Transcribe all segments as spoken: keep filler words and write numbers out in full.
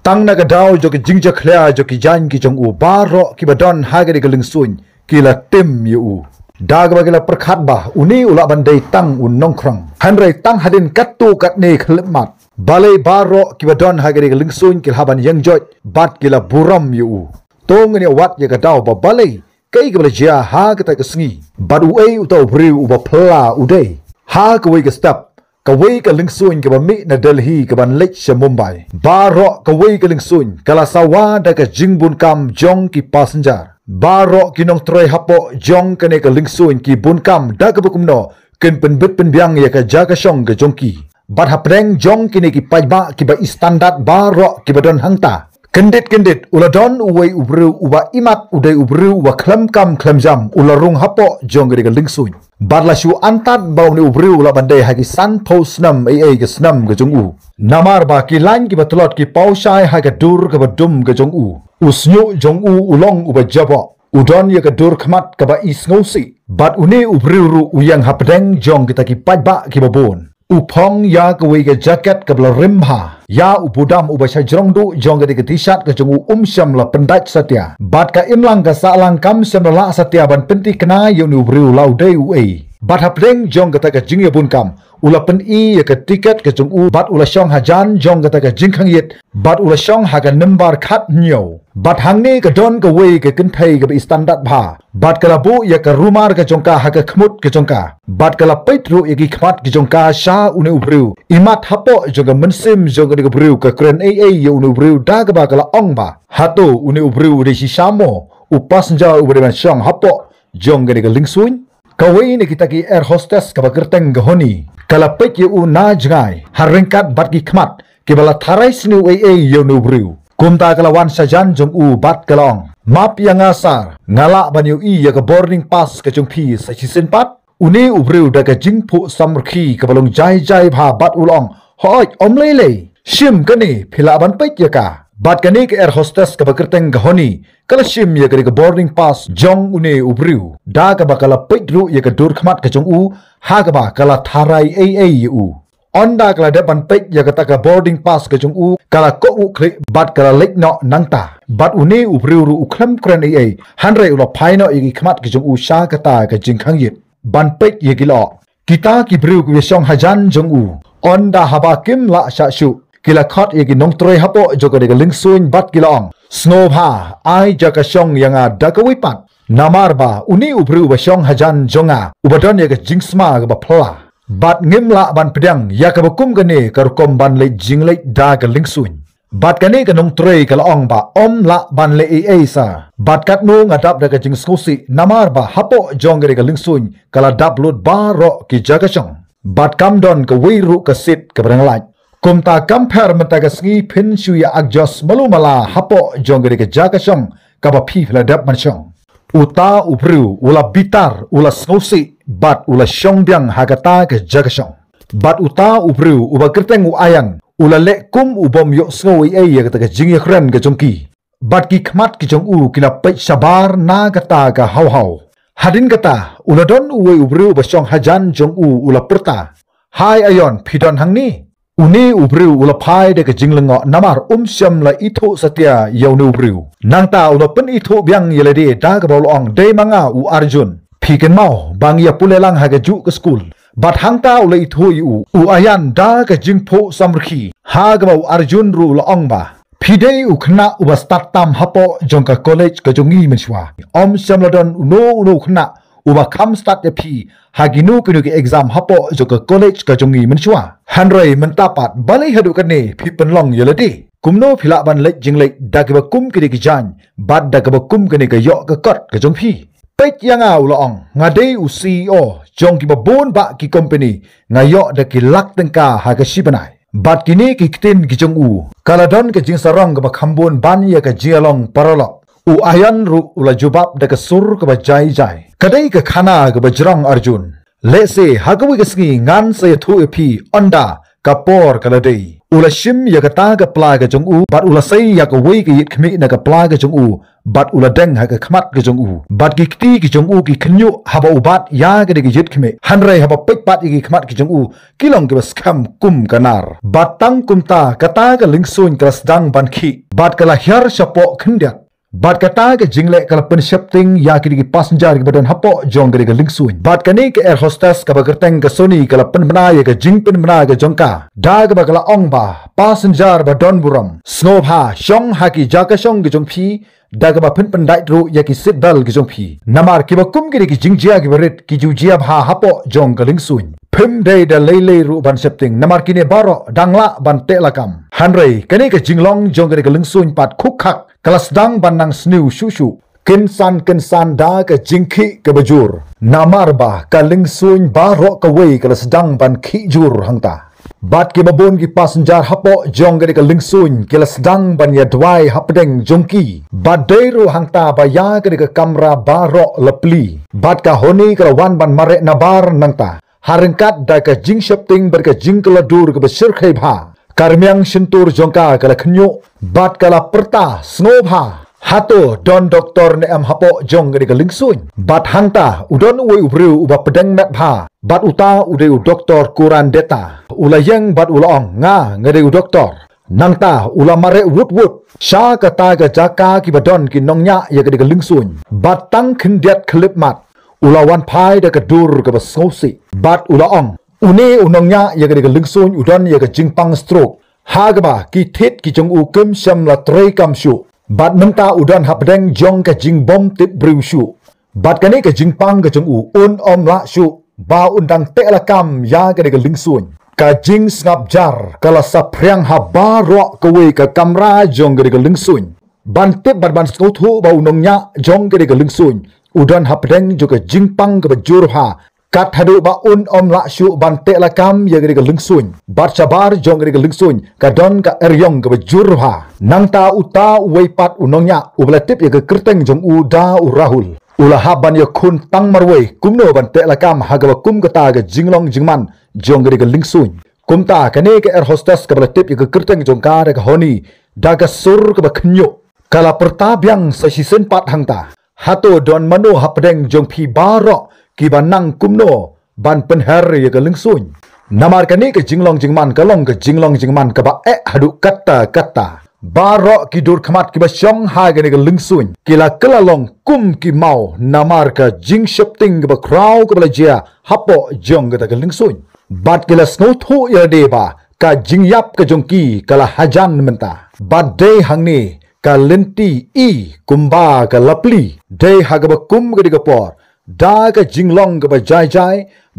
Tang na ka daw jong ka jingjakhlia jong ki jaiñ ki jong u, baroh kiba don ha kane ka lingsuiñ ki la tim ïa u. Da kaba ki la pyrkhat ba une u lah ban dei tang u nongkhrong. Hynrei tang hadien katto katne khyllipmat, balei baroh kiba don ha kane ka lingsuiñ ki la hap ban ïeng joit bad ki la burom ïa u. To ngin ïa wad ïa ka daw ba balei, kaei kaba la jia ha kata ka sngi, bad uei uta u briew uba phylla u dei. Ha kawei ka step, kawei ka lingsuiñ kaba mih na Delhi kaban leit sha Mumbai, baroh kawei ka lingsuiñ ka la sawa da ka jingbun kam jong ki passenger. Baroh ki nongtrei hapoh jong kane ka lingsuiñ ki bun kam da kaba kumno kin pynbit pynbiang ïa ka jaka shong ka jong ki. Bad hapdeng jong kine ki paidbah kiba standard baroh kiba don hangta, kyndit kyndit u la don uwei u briew uba imat u dei u briew uba khlem kam khlem jam, u la rung hapoh jong kane ka lingsuiñ. Bad la shu antad ba une u briew u lah ban dei ha ki sanphew snem eiei ka snem ka jong u. Namar ba ki laiñ kiba tlot ki paw shai ha ka dur kaba dum ka jong u. U shñiuh jong u u long uba jaboh. U don ïa ka dur khmat kaba i sngewsih. Bad une u briew ruh u ïeng hapdeng jong kita ki paidbah kiba bun. U phong ïa kawei ka jaket kaba la rim bha. Ïa u budam uba shajrong duh jong kane ka T-shirt ka jong u um shym la pyndait satia. Bad ka imlang ka sahlang kam shym la lah satia ban pynthikna ïa une u briew la u dei uei. Bad hapdeng jong kata ka jingïabun kam, u la pyni ïa ka tiket ka jong u bad u la shong hajan jong kata ka jingkhang ïit bad u la shong ha ka number khathynñiew. Bad hangne ka don kawei ka kynthei kaba standard bha. Bad ka la buh ïa ka rumar ka jong ka ha ka khmut ka jong ka. Bad ka la peit ruh ïa ki khmat ki jong ka sha une u briew. Imat hapoh jong ka mynsiem jong kane ka briew ka kren eiei ïa une u briew da kaba ka la ong ba, hato une u briew u dei shisha mo u passenger uba dei ban shong hapoh jong kane ka lingsuiñ? Kawei na kita ki air hostess kaba kyrteng ka Honi ka la peit ïa u na jngai ha ryngkat bad ki khmat kiba la tharai sniew eiei ïa une u briew. Kumta ka la wan shajan jong u bad ka la ong, map ïa nga sir, nga lah ban ïohi ïa ka boarding pass ka jong phi sa shisien pat? Une u briew da ka jingphuh samrkhie kaba long jai jai bha bad u la ong, hooid, ym lei lei. Shim kane, phi lah ban peit ïa ka. Bad kane ka air hostess kaba kyrteng ka Honi ka la shim ïa kane ka boarding pass jong une u briew da kaba ka la peit ruh ïa ka dur khmat ka jong u ha kaba ka la tharai eiei ïa u. Ynda ka la dep ban peit ïa kata ka boarding pass ka jong u ka la kohnguh khlieh bad ka la leit noh nangta. Bad une u briew ruh u khlem kren eiei hynrei u la phai noh ïa ki khmat ka jong u sha kata ka jingkhang ïit ban peit ïa ki lyoh. Kita ki briew kiba shong hajan jong u, ynda haba kim lah shah shuh, ki la khot ïa ki nongtrei hapoh jong kane ka lingsuiñ bad ki la ong, sngewbha ai jaka shong ïa nga da kawei pat. Namar ba une u briew uba shong hajan jong nga uba don ïa ka jingsma kaba phylla. Bad ngim lah ban pdiang ïa kaba kum kane ka rukom ban leit jingleit da ka lingsuiñ. Bad kane ka nongtrei ka la ong ba ym lah ban leh eiei sir. Bad katno nga dap da ka jingsngewsih namar ba hapoh jong kane ka lingsuiñ ka la dap lut baroh ki jaka shong. Bad kam don kawei ruh ka seat kaba dang lait. Kumta kam pher mynta ka sngi phin shu ïa adjust malu mala hapoh jong kane ka jaka shong kaba phi la dep ban shong. Uta u briew u la bitar, u la sngewsih bad u la shong biang ha kata ka jaka shong. Bad uta u briew uba kyrteng u Ayan u la leh kum u bym ïohsngew eiei ïa kata ka jingïakren ka jong ki. Bad ki khmat ki jong u ki la peit shabar na kata ka haw haw. Hadien kata u la don uwei u briew uba shong hajan jong u u la pyrta, hai Ayan, phi don hangne? Une u briew u la phai da ka jinglyngngoh namar um shym la ithuh satia ïa une u briew. Nangta u la pynithuh biang ïa lade da kaba u la ong, dei ma nga u Arjun. Phi kynmaw ba ngi ïa pule lang ha kajuh ka skul. Bad hangta u la ithuh ïa u u Ayan da ka jingphuh samrkhie ha kaba u Arjun ruh u la ong ba, phi dei u khynnah uba stad tam hapoh jong ka college ka jong ngi mynshuwa. Ym shym la don uno uno u khynnah uba kham stad ïa phi ha kino kino ki exam hapoh jong ka college ka jong ngi mynshuwa. Hynrei mynta pat balei haduh kane phi pynlong ïa lade? Kumno phi lah ban leit jingleit da kiba kum kine ki jaiñ bad da kaba kum kane ka ïoh ka kot ka jong phi? Peit ïa nga, u la ong, nga dei u C E O jong kiba bun bah ki company, nga ïoh da ki lak tyngka ha ka shi bnai. Bad kine ki ktien ki jong u ka la don ka jingsarong kaba kham bun ban ïa ka jingïalong paralok. U Ayan ruh u la jubab da ka sur kaba jai jai, ka dei ka khana kaba jrong Arjun. Lehse ha kawei ka sngi ngan sa ïathuh ïa phi ynda ka por ka la dei. U la shim ïa kata ka pla ka jong u, bad u la sei ïa kawei ka ïit khmih na ka pla ka jong u, bad u la deng ha ka khmat ka jong u. Bad ki kti ki jong u ki khynñiuh haba u bat ïa kane ka ïit khmih. Hynrei haba peit pat ïa ki khmat ki jong u, ki long kiba skhem kum ka nar. Bad tang kumta, kata ka lyngsuiñ ka la sdang ban khih. Bad ka la hiar shapoh khyndiat. Bad kata ka jingleh ka la pynsheptieng ïa kine ki passenger kiba don hapoh jong kane ka lyngsuiñ. Bad kane ka air hostess kaba kyrteng ka Sony ka la pynbna ïa ka jingpynbna ka jong ka, da kaba ka la ong ba, passenger ba don burom, sngewbha shong ha ki jaka shong ki jong phi, da kaba pynpyndait ruh ïa ki seat belt ki jong phi. Namar kiba kum kine ki jingjia kiba rit ki ju jia bha hapoh jong ka lyngsuiñ. Phim dei da lei lei ruh ban sheptieng, namar kine baroh dang lah ban teh lakam. Hynrei kane ka jinglong jong kane ka lyngsuiñ pat khuk khak, ka la sdang ban nang sniew shuh shuh. Kynsan kynsan da ka jingkhih kaba jur. Namar ba ka lyngsuiñ baroh kawei ka la sdang ban khih jur hangta. Bad kiba bun ki passenger hapoh jong kane ka lyngsuiñ ki la sdang ban ïa duwai hapdeng jong ki. Bad dei ruh hangta ba ïa kane ka kamra baroh la plie. Bad ka Honey ka la wan ban mareh nabar nangta. Ha ryngkat da ka jingsheptieng bad ka jingkylla dur kaba shyrkhei bha. Ka rmiang shyntur jong ka ka la khynñiuh, bad ka la pyrta, sngewbha. Hato don doktor ne em hapoh jong kane ka lyngsuiñ? Bad hangta, u don uwei u briew uba pdeng met bha. Bad uta u dei u doktor Kurandeta. U la ïeng bad u la ong, nga, nga dei u doktor. Nangta, u la mareh wut wut sha kata ka jaka kiba don ki nongñiah ïa kane ka lyngsuiñ. Bad tang khyndiat khyllipmat, u la wan phai da ka dur kaba sngewsih. Bad u la ong, une u nongñiah ïa kane ka lyngsuiñ u don ïa ka jingpang stroke. Ha kaba ki thied ki jong u kim shym la trei kam shuh. Bad mynta u don hapdeng jong ka jingbymtip briew shuh. Bad kane ka jingpang ka jong u un ym lah shuh ba un dang teh lakam ïa kane ka lyngsuiñ. Ka jingsngap jar ka la saphriang ha baroh kawei ka kamra jong kane ka lyngsuiñ. Ban tip bad ban sngewthuh ba u nongñiah jong kane ka lyngsuiñ u don hapdeng jong ka jingpang kaba jur bha. Kat haduh ba un ym lah shuh ban teh lakam ïa kane ka lyngsuiñ. Bad shabar jong kane ka lyngsuiñ ka don ka eriong kaba jur bha. Nangta uta uwei pat u nongñiah uba la tip ïa ka kyrteng jong u da u Rahul, u la hap ban ïakhun tang marwei kumno ban teh lakam ha kaba kum kata ka jinglong jingman jong kane ka lyngsuiñ. Kumta kane ka air hostess kaba la tip ïa ka kyrteng jong ka da ka Honey, da ka sur kaba khynñiuh, ka la pyrta biang sa shisien pat hangta. Hato don mano hapdeng jong phi baroh kiba nang kumno ban pynher ïa ka lyngsuiñ? Namar kane ka jinglong jingman ka long ka jinglong jingman kaba eh haduh katta katta. Baroh ki dur khmat kiba shong ha kane ka lyngsuiñ ki la kylla long kum ki maw namar ka jingsheptieng kaba khraw kaba la jia hapoh jong kata ka lyngsuiñ. Bad ki la sngewthuh ïa lade ba ka jingïap ka jong ki ka la hajan mynta. Bad dei hangne ka lynti i kumba ka la plie. Dei ha kaba kum kane ka por, da ka jinglong kaba jai jai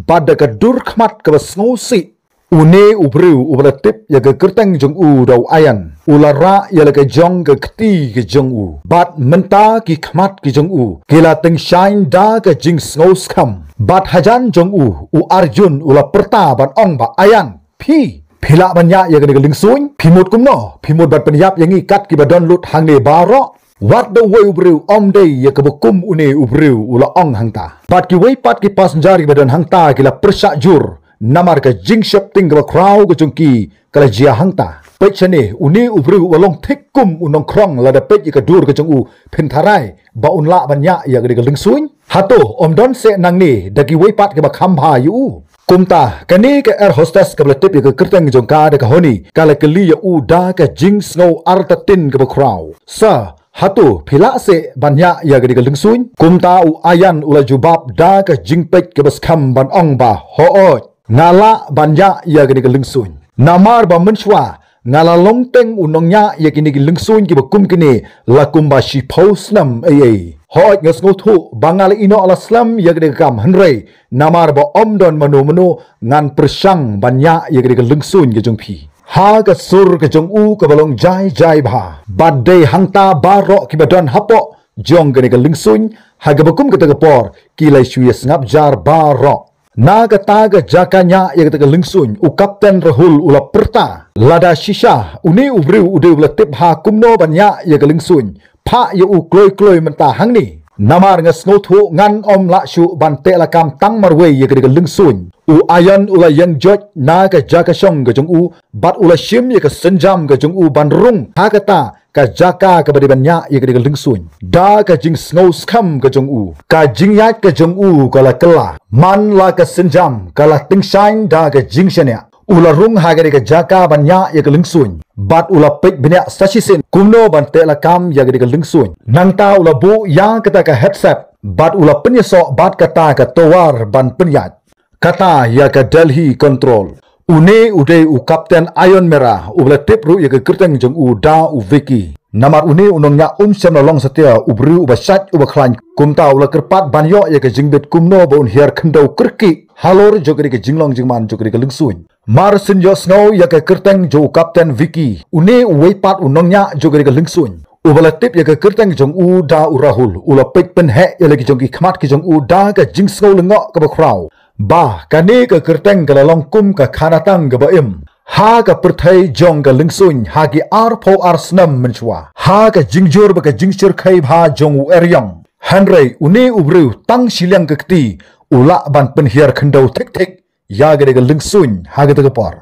bad da ka dur khmat kaba sngewsih, une u briew uba la tip ïa ka kyrteng jong u da u Ayan u la rah ïa la ka jong ka kti ka jong u. Bad mynta ki khmat ki jong u ki la tyngshaiñ da ka jingsngewskhem. Bad hajan jong u, u Arjun u la pyrta ban ong ba, Ayan, phi, phi lah ban ïaid ïa kane ka lyngsuiñ? Phi mut kumno? Phi mut ban pynïap ïa ngi kat kiba don lut hangne baroh? Wat da uwei u briew, ym dei ïa kaba kum une u briew, u la ong hangta. Bad kiwei pat ki passenger kiba don hangta ki la pyrshah jur namar ka jingsheptieng kaba khraw ka jong ki ka la jia hangta. Peit shane, une u briew uba long thik kum u nongkhrong, lada peit ïa ka dur ka jong u phin tharai ba un lah ban ïaid ïa kane ka lyngsuiñ. Hato ym don seh nangne da kiwei pat kiba kham bha ïa u? Kumta kane ka air hostess kaba la tip ïa ka kyrteng jong ka da ka Honey ka la kylli ïa u da ka jingsngew artatien kaba khraw, Sir, hato phi lah seh ban ïaid ïa kane ka lyngsuiñ? Kumta u Ayan u la jubab da ka jingpeit kaba skhem ban ong ba, hooid, nga lah ban ïaid ïa kane ka lyngsuiñ. Namar ba mynshuwa nga la long teng u nongñiah ïa kine ki lyngsuiñ kiba kum kine la kumba shiphew snem ei ei. Hooid, nga sngewthuh ba nga la ïehnoh la slem ïa kane ka kam, hynrei namar ba ym don mano mano ngan pyrshang ban ïaid ïa kane ka lyngsuiñ ka jong phi. Ha ka sur ka jong u kaba long jai jai bha, bad dei hangta baroh kiba don hapoh jong kane ka lyngsuiñ ha kaba kum kata ka por ki la shu ïa sngap jar baroh. Na kata ka jaka ñiah ïa kata ka lyngsuiñ, u Kapten Rahul u la pyrta, lada shisha une u briew u dei uba la tip bha kumno ban ñiah ïa ka lyngsuiñ, phah ïa u kloi kloi mynta hangne. Namar nga sngewthuh ngan ym lah shuh ban teh lakam tang marwei ïa ka dei ka lyngsuin. U Ayon u la ïeng joit na ka jaka shong ka jong u, bad u la shim ïa ka sienjam ka jong u ban rung ha kata ka jaka kaba dei ban ñiah ïa ka dei ka lyngsuin. Da ka jingsngew skhem ka jong u, ka jingïaid ka jong u ka la kylla. Man la ka sienjam ka la tyngshaiñ da ka jingshaniah. U la rung ha ka dei ka jaka ban ñiah ïa ka lyngsuin, bad u la peit bniah sa shisien kumno ban teh lakam ïa ka dei ka lyngsuin. Nangta u la buh ïa kata ka headset, bad u la pynïasoh bad kata ka tower ban pynïaid. Kata ïa ka Delhi Control. Une u dei u Captain Ayon Mera, uba la tip ruh ïa ka kyrteng jong u da u Vicky. Namar une u nongñiah um shym la long satia u briew uba shait uba khlaiñ, kumta u la kyrpad ban ïoh ïa ka jingbit kumno ba un hiar khyndew kyrkieh halor jong ka dei ka jinglong jingman jong ka dei ka lyngsuin. Mar syn ïohsngew ïa ka kyrteng jong u Captain Vicky, une uwei pat u nongñiah jong ka dei ka lyngsuin, uba la tip ïa ka kyrteng jong u da u Rahul, u la peit pynheh ïa la ki jong ki khmat ki jong u da ka jingsngew lyngngoh kaba khraw. Ba kane ka kyrteng ka la long kum ka khanatang kaba im ha ka pyrthei jong ka lyngsuin ha ki arphew ar snem mynshuwa. Ha ka jingjur bad ka jingshyrkhei bha jong u eriong, hynrei une u briew tang shiliang ka kti u lah ban pynhiar khyndew thik thik ïa ka dei ka lyngsuin ha kata ka por.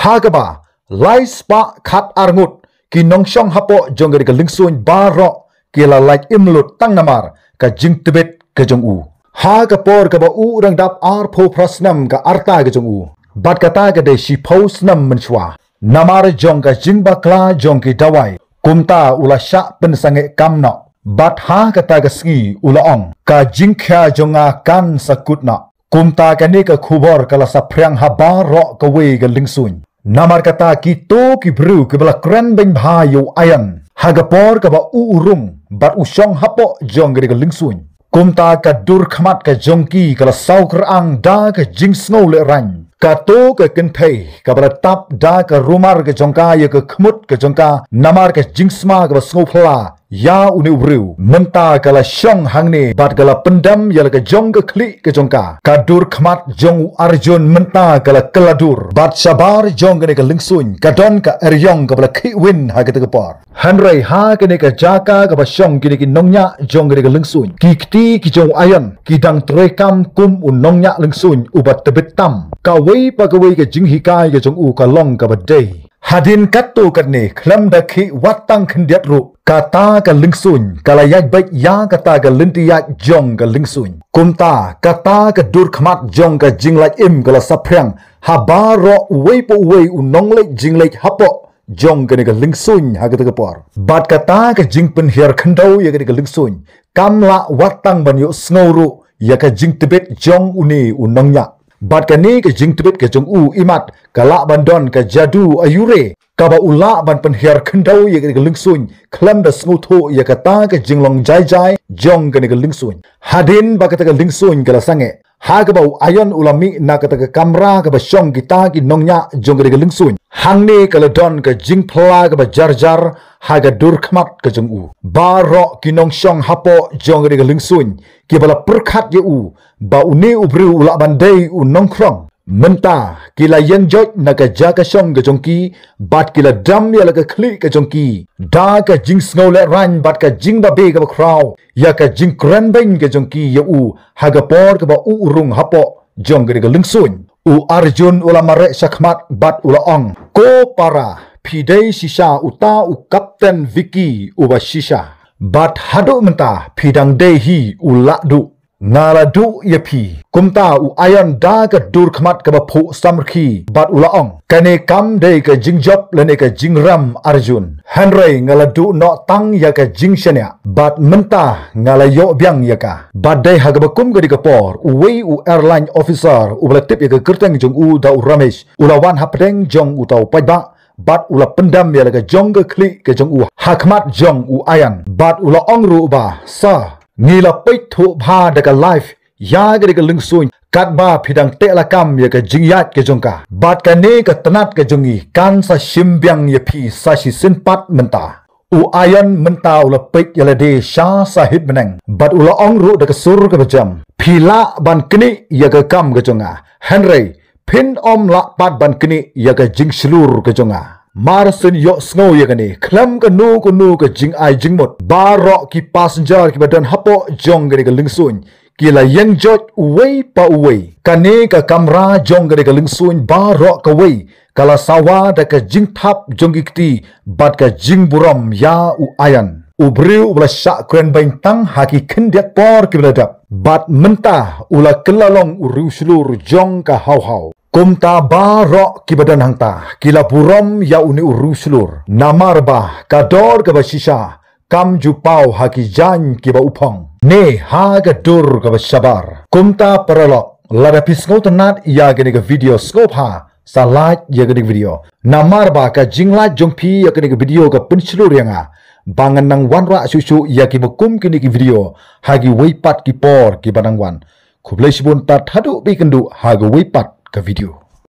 Ha kaba lai spah khat ar ngut ki nongshong hapoh jong ka dei ka lyngsuin baroh ki la lait im lut tang namar ka jingtbit ka jong u. Ha ka por kaba u dang dap arphew phra snem ka arta ka jong u, bad kata ka dei shiphew snem mynshuwa. Namar jong ka jingbakla jong ki dawai, kumta u la shah pynsangeh kam noh. Bad ha kata ka sngi u la ong, ka jingkhia jong nga kan sa kut noh. Kumta kane ka khubor ka la saphriang ha baroh kawei ka lyngsuin. Namar kata kito ki briew kiba la kren beiñ bha ïa u Ayon ha ka por kaba u u rung bad u shong hapoh jong ka dei ka lyngsuin. Kumta ka dur khmat ka jong ki ka la saw kyrang da ka jingsngew lehraiñ. Kato ka kynthei kaba la tap da ka rumar ka jong ka ïa ka khmut ka jong ka namar ka jingsma kaba sngewphylla ïa une u briew, mynta ka la shong hangne bad ka la pyndem ïa la ka jong ka khlieh ka jong ka. Ka dur khmat jong u Arjun mynta ka la kylla dur, bad shabar jong kane ka lyngsuin ka don ka eriong kaba la khih win ha kata ka por. Hynrei ha kane ka jaka kaba shong kine ki nongñiah jong kane ka lyngsuin, ki kti ki jong u Ayon, ki dang treikam kum u nongñiah lyngsuin uba tbit tam. Kawei pa kawei ka jinghikai ka jong u ka long kaba dei. Hadien katto katne, khlem da khih wat tang khyndiat ruh, kata ka lyngsuin ka la ïaid beit ïa kata ka lynti ïaid jong ka lyngsuin. Kumta kata ka dur khmat jong ka jinglait im ka la saphriang ha baroh uwei pa uwei u nongleit jingleit hapoh jong kane ka lyngsuin ha kata ka por. Bad kata ka jingpynhiar khyndew ïa kane ka lyngsuin kam lah wat tang ban ïohsngew ruh ïa ka jingtbit jong une u nongñiah. Bad kane ka jingtbit ka jong u imat ka lah ban don ka jadu aiure kaba u lah ban pynhiar khyndew ïa kane ka lyngsuin khlem da sngewthuh ïa kata ka jinglong jai jai jong kane ka lyngsuin. Hadien ba kata ka lyngsuin ka la sangeh, ha kaba u Ayon u la mih na kata ka kamra kaba shong kita ki nongñiah jong ka dei ka lyngsuin, hangne ka la don ka jingphylla kaba jar jar ha ka dur khmat ka jong u. Baroh ki nongshong hapoh jong ka dei ka lyngsuin kiba la pyrkhat ïa u ba une u briew u lah ban dei u nongkhrong, mynta ki la ïeng joit na ka jaka shong ka jong ki bad ki la dam ïa la ka khlieh ka jong ki da ka jingsngew lehraiñ bad ka jingbabe kaba khraw ïa ka jingkren beiñ ka jong ki ïa u ha ka por kaba u rung hapoh jong ka dei ka lyngsuin. U Arjun u la mareh shakhmat bad u la ong, "Ko para, phi dei shisha uta u Kapten Vicky uba shisha. Bad haduh mynta phi dang dei hi u lah duh. Nga la duh ïa phi." Kumta u Ayon da ka dur khmat kaba phuh samrkhie bad u la ong, "Kane kam dei ka jingjop lane ka jingrem, Arjun. Hynrei nga la duh noh tang ïa ka jingshaniah bad mynta nga la ïoh biang ïa ka." Bad dei ha kaba kum ka dei ka por, uwei u airline officer uba la tip ïa ka kyrteng jong u da u Ramesh u la wan hapdeng jong uta u paidbah bad u la pyndam ïa la ka jong ka khlieh ka jong u ha khmat jong u Ayon bad u la ong ruh ba, "Sir, ngi la peit thuh bha da ka live ïa ka dei ka lyngsuin katba phi dang teh lakam ïa ka jingïaid ka jong ka. Bad kane ka tnat ka jong ngi kan sa shim biang ïa phi sa shisien pat mynta." U Ayon mynta u la peit ïa lade sha sahit bneng bad u la ong ruh da ka sur kaba jem, "Phi lah ban knieh ïa ka kam ka jong nga, hynrei phin ym lah pat ban knieh ïa ka jingshlur ka jong nga." Mar sien ïohsngew ïa kane, khlem kano kano ka jingai jingmut, baroh ki passenger kiba don hapoh jong kane ka lyngsuiñ ki la ïeng joit uwei pa uwei. Kane ka kamra jong kane ka lyngsuiñ baroh kawei ka la sawa da ka jingthap jong ki kti bad ka jingburom ïa u Ayan, u briew uba la shah kren beiñ tang ha ki khyndiat por kiba la dep. Bad mynta u la kylla long u riewshlur jong ka hawhaw. Kumta baroh kiba don hangta ki la burom ïa une u riewshlur, namar ba ka dor kaba shisha kam ju paw ha ki jaiñ kiba u phong, ne ha ka dur kaba shabar. Kumta paralok, lada phi sngewtynnat ïa kane ka video, sngewbha sa like ïa kane ka video, namar ba ka jinglike jong phi ïa kane ka video ka pynshlur ïa nga ba ngan nang wanrah shuh shuh ïa kiba kum kine ki video ha kiwei pat ki por kiba nang wan. Khublei shibun, tad haduh ba ïakynduh ha kawei pat ka video.